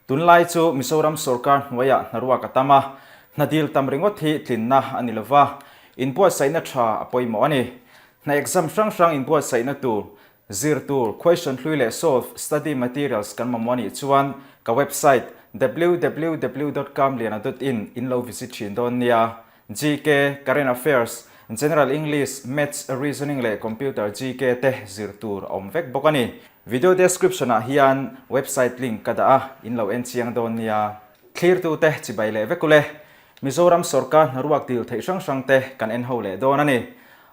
Tunlai chu Mizoram sorkar hnuaiah hnaruak a tam a, hna dil tam ringawt hi tlinna a ni lova, inbuatsaihna tha a pawimawh a ni. Hna exam hrang hrang inbuatsaihna tur, zir tur, question hlui leh solve study materials kan mamawh a nih chuan ka website www dot kamliana dot in in lo visit thin dawn nia. GK, Current Affairs, General English, Maths, Reasoning leh Computer GK te zir tur a awm vek bawk a ni. Video description ah hian website link ka dah a, in lo en chiang dawn nia. Thlirtute chibai leh vek ule. Mizoram sorkar hnaruak dil theih hrang hrang te kan en ho leh dawn a ni.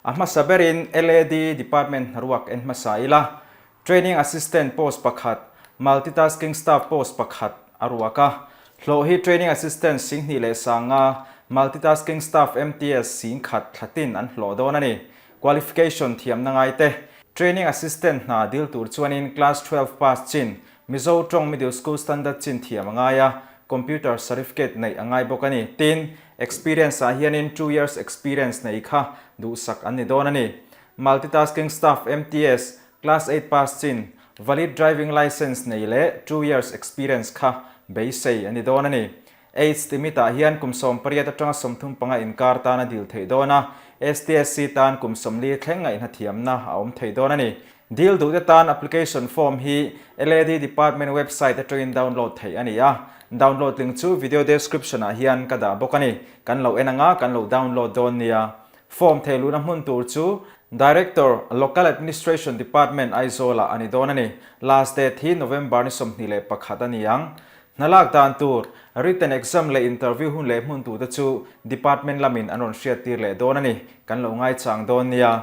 A hmasa berin LAD department hnaruak en hmasa ila, Training Assistant post pakhat, Multitasking Staff post pakhat a ruak a. Hlawh hi Training Assistant 2000 500, Multitasking Staff MTS 10,000 thlatin an hlawh dawn a ni. Qualification thiamna ngai te, Training Assistant hna dil tur chuanin Class 12 pass chin, Mizo tawng Middle School Standard chin thiam a ngai a, Computer Certificate neih a ngai bawk a ni. Tin, Experience ah hianin 2 years experience nei kha duhsak an ni dawn a ni. Multitasking Staff MTS, Class 8 pass chin, valid driving licence nei leh 2 years experience kha beisei a ni dawn a ni. Age limit ah hian kum 18 atanga 35 inkar tan a dil theih dawn a, STSC tan kum 40 thleng ngaihna thiamna a awm thei dawn a ni. Dil duhte tan application form hi LAD department website atangin download theih a ni a, download link chu video description ah hian ka dah bawk a ni. Kan lo en anga kan lo download dawn nia. Form theiluhna hmun tur chu Director, Local Administration Department, Aizawl-ah a ni dawn a ni. Last date hi November ni 21 a ni ang. Hna lak dan tur, written exam leh interview hun leh hmun turte chu Department lamin an rawn hriattir leh dawn a ni. Kan lo ngaichang dawn nia.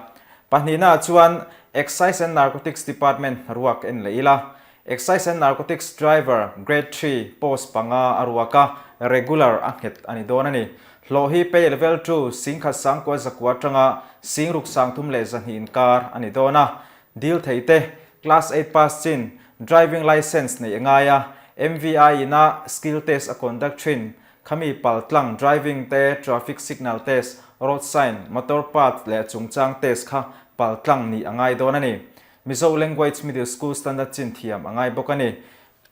Pahnihnaah chuan Excise and Narcotics Department hnaruak en leh ila. Excise and Narcotics Driver, Grade 3, post panga a ruak a, regular a nghet a ni dawn a ni. Hlawh hi pay level 2, 10,000 900 atanga 6300 inkar a ni dawn a. Dil thei te, Class 8 pass chin, driving licence neih a ngai a, MVI ina skill test a conduct thin, khami paltlang driving te, traffic signal test, road sign, motor path leh chungchang test kha paltlang nih a ngai dawn a ni. Mizo Language Middle School Standard chin thiam a ngai bawk a ni.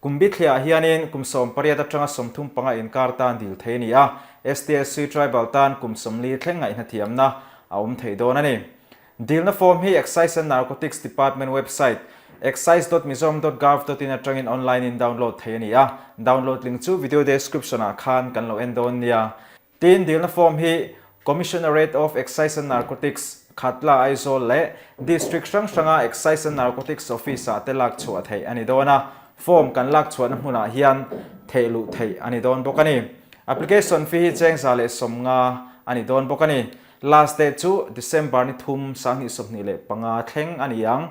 Kum bithliah hianin kum 18 atanga 35 inkar tan dil thei a ni a, STSC Tribal tan kum 40 thleng ngaihna thiamna a awm thei dawn a ni. Dilna form hi Excise and Narcotics Department website excise.mizoram.gov.in atangin online in download thei a ni a, download link chu video description ah khan kan lo en dawn nia. Tin, dilna form hi Commissionerate of Excise and Narcotics, Khatla, Aizawl leh District hrang hranga Excise and Narcotics Office ah te lak chhuah theih a ni dawn a, form kan lak chhuahna hmunah hian theih luh theih a ni dawn bawk a ni. Application fee hi cheng 150 a ni dawn bawk a ni. Last date chu December ni 3, 2025 thleng a ni ang.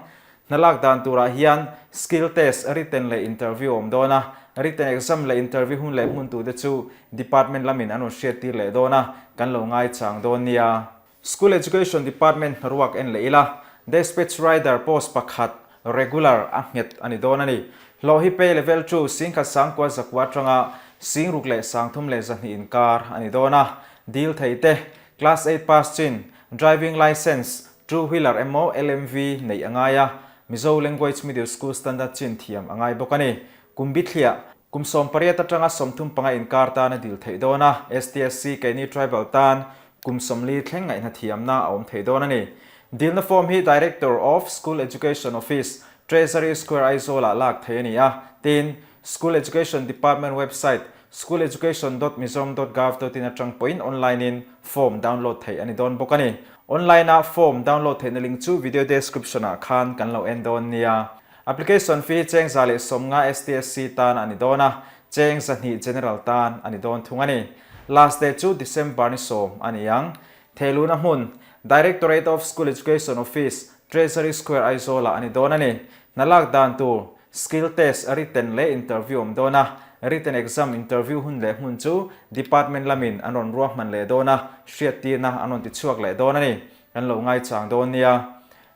Hna lak dan turah hian skill test, written leh interview awm dawn a, written exam leh interview hun leh hmun tute chu department lamin an rawn hriattir leh dawn a, kan lo ngaichang dawn nia. School Education Department hnaruak en leh ila, Despatch Rider post pakhat, regular, a nghet a ni dawn a ni. Hlawh hi pay level 2, 10,000 900 atanga 6300 inkar a ni dawn a. Dil thei te, Class 8 pass chin, driving licence, Two wheeler emaw LMV neih a ngai a, Mizo Language Middle School Standard chin thiam a ngai bawk a ni. Kum bithliah, kum 18 atanga 35 inkar tan a dil theih dawn a, STSC keini tribal tan kum 40 thleng ngaihna thiamna a awm thei dawn a ni. Dilna form hi Director of School Education Office, Treasury Square Aizawl-ah lak theih a ni a, tin, School Education Department website schooleducation.mizoram.gov.in atang pawhin online in form download theih a ni dawn bawk a ni. Online a form download theihna link chu video description ah khan kan lo en dawn nia. Application fee cheng 150 STSC tan a ni dawn a, cheng 200 General tan a ni dawn thung a ni. Last date chu December ni 10 a ni ang. Theiluna hmun, Directorate of School Education Office, Treasury Square Aizawl ah a ni dawn a ni. Hna lak dan tur, Skill test, written leh interview awm dawn a, written exam interview hun leh hmun chu department lamin an rawn ruahman leh dawn a, hriattirna an rawn tichhuak leh dawn a ni. Kan lo ngaichang dawn nia.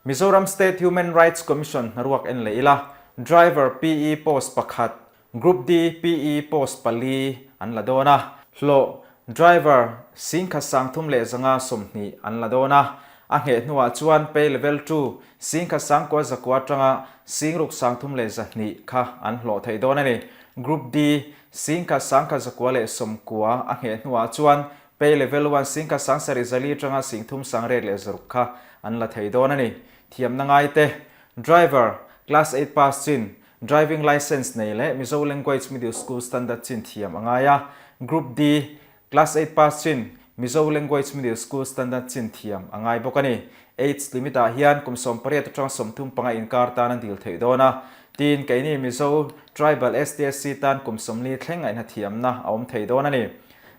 Mizoram State Human Rights Commission hnaruak en leh ila, Driver PE post pakhat, Group D PE post pali an la dawn a, hlawh, Driver, 13,520 an la dawn a, a ngheh hnuah chuan pay level 2, 10,900 atanga 63,200 kha an hlawh thei dawn a ni. Group D, 10,000 1,900 leh 90 a ngheh hnuah chuan Pay Level 1 10,000 7 4 atanga 3,000 606 kha an la thei dawn a ni. Thiamna ngaite, Driver, Class 8 pass chin, Driving Licence nei leh Mizo Language Middle School Standard chin thiam a ngai a. Group D, Class 8 pass chin, Mizo Language Middle School Standard chin thiam a ngai bawk a ni. Age limit ah hian kum 18 atanga 35 inkar tan a dil theih dawn a. Tin, keini Mizo Tribal STSC tan kum 40 thleng ngaihna thiamna a awm thei dawn a ni.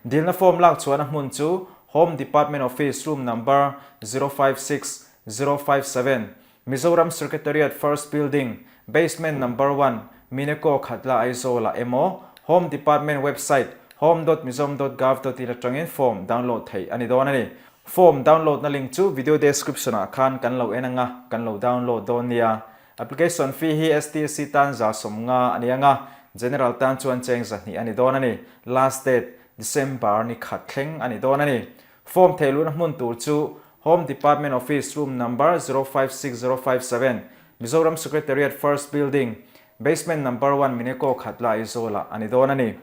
Dilna form lak chhuahna hmun chu Home Department Office Room Number 056, 057, Mizoram Secretariat First Building, Basement Number 1, Mineko Khatla Aizawl-ah emaw Home Department website home dot mizom dot gov dot in atangin form download theih a ni dawn a ni. Form download na link chu video description ah khan kan lo en anga kan lo download dawn nia. Application fee hi STC tan 150 a ni anga, General tan chuan cheng 200 a ni dawn a ni. Last date December ni khat thleng a ni dawn a ni. Form theihluhna hmun tur chu Home Department Office Room Number 056057, Mizoram Secretariat First Building, Basement Number 1 Mineko Khatla Aizawlah a ni dawn a ni.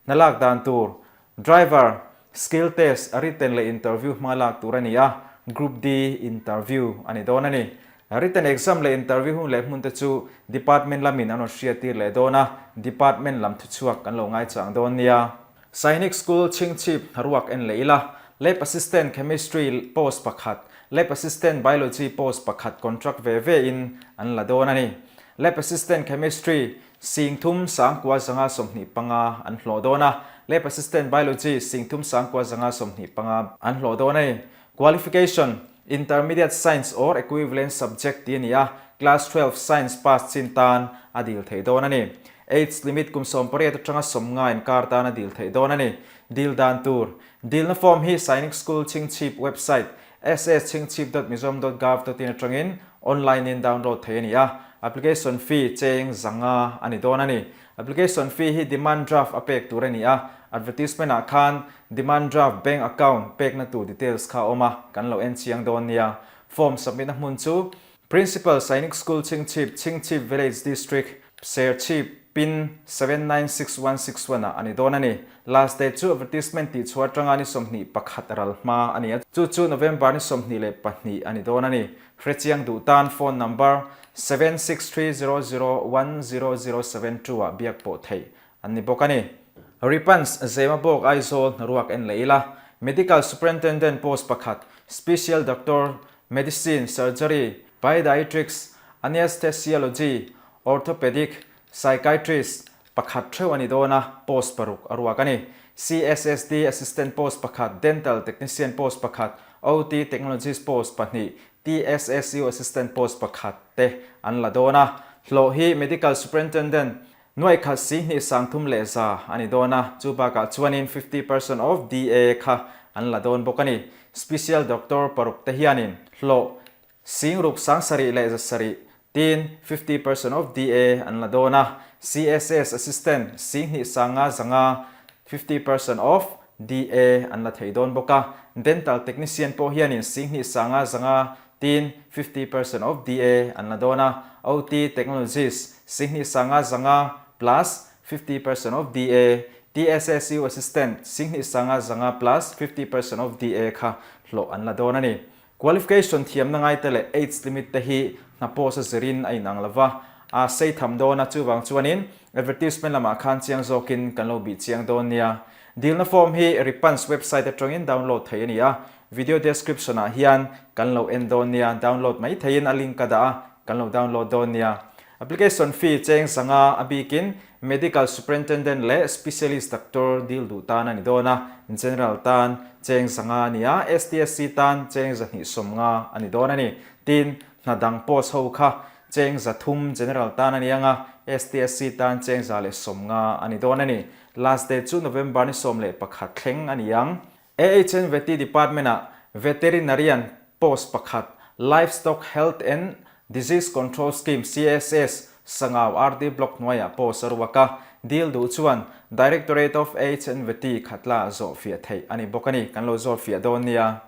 Hna lak dan tur, Driver, Skill Test, Written leh Interview hma lak tur a ni a, Group D Interview a ni dawn a ni. Written Exam leh Interview hun leh hmun te chu Department lamin an rawn hriattir leh dawn a, Department lam thuchhuak kan lo ngaichang dawn nia. Sainik School chhingchhip hnaruak en leh ila, Lab Assistant Chemistry post pakhat, Lab Assistant Biology post pakhat contract ve ve in an la dawn a ni. Lab Assistant Chemistry 3,000 925 an hlawh dawn a, Lab Assistant Biology 3,000 925 an hlawh dawn a ni. Qualification, Intermediate Science or equivalent subject tih a ni a, Class 12 Science pass chin tan a dil theih dawn a ni. Age limit kum 18 atanga 50 inkar tan a dil theih dawn a ni. Dil dan tur, Dilna form hi Sainik School Chhingchhip website sschhingchhip.mizom.gov.in atangin online in download theih a ni a, application fee cheng 500 a ni dawn a ni. Application fee hi demand draft a pek tur a ni a, advertisement ah khan demand draft bank account pekna tur details kha a awm a, kan lo en chiang dawn nia. Form submit na hmun chu Principal Sainik School Chhingchhip, Chhingchhip Village District, Serchhip, Pin 796161 ah a ni dawn a ni. Last date chu advertisement tih chhuah atanga ni 21 ral hma a ni a, chu chu November ni 22 a ni dawn a ni. Hrechiang duh tan phone number 7630010072 ah biak pawh theih an ni bawk a ni. Ripans Zema Bawk Aizawl hnaruak en leh ila, Medical Superintendent post pakhat, Special Doctor, Medicine, Surgery, Paediatrics, Anaesthesiology, Orthopedic, Psychiatrist, pakhat theuh a ni dawn a, post paruk a ruak a ni. CSSD Assistant post pakhat, Dental Technician post pakhat, OT Technologist post pahnih, TSSU Assistant post pakhat te an la dawn a. Hlawh hi Medical Superintendent 100,000 2,300 a ni dawn a, chu bakah chuanin 50% of DA kha an la dawn bawk a ni. Special Doctor paruk te hianin hlawh 6,700 tin 50% of DA an la dawn a, CSS Assistant 2,500 50% of DA an la thei dawn bawk a, Dental Technician pawh hianin 2,500 tin 50% of DA an la dawn a, OT Technologist 2,500 plus 50% of DA, TSSU Assistant 2,500 plus 50% of DA kha hlawh an la dawn a ni. Qualification thiamna ngaite leh age limit te hi hna post a zirin a inang lova, a sei tham dawn a, chuvang chuanin advertisement lamah khan chiang zawkin kan lo bih chiang dawn nia. Dilna form hi Ripans website atangin download theih a ni a, video description ah hian kan lo en dawn nia, download mai theihin a link ka dah a, kan lo download dawn nia. Application fee cheng 500 a bikin Medical Superintendent leh Specialist Doctor dil duh tan a ni dawn a, General tan cheng 500 a ni a, STSC tan cheng 250 a ni dawn a ni. Tin, hna dang post ho kha cheng 300 General tan a ni ang a, STSC tan cheng 150 a ni dawn a ni. Last date chu November ni 11 thleng a ni ang. AHN Vety Department-ah Veterinarian post pakhat, Livestock Health and Disease Control Scheme, CSS, Sangau RD Block hnuaiah post a ruak a, deal duh chuan Directorate of AHN Vety khatla zawhfiah theih a ni bawk a ni. Kan lo zawhfiah dawn nia.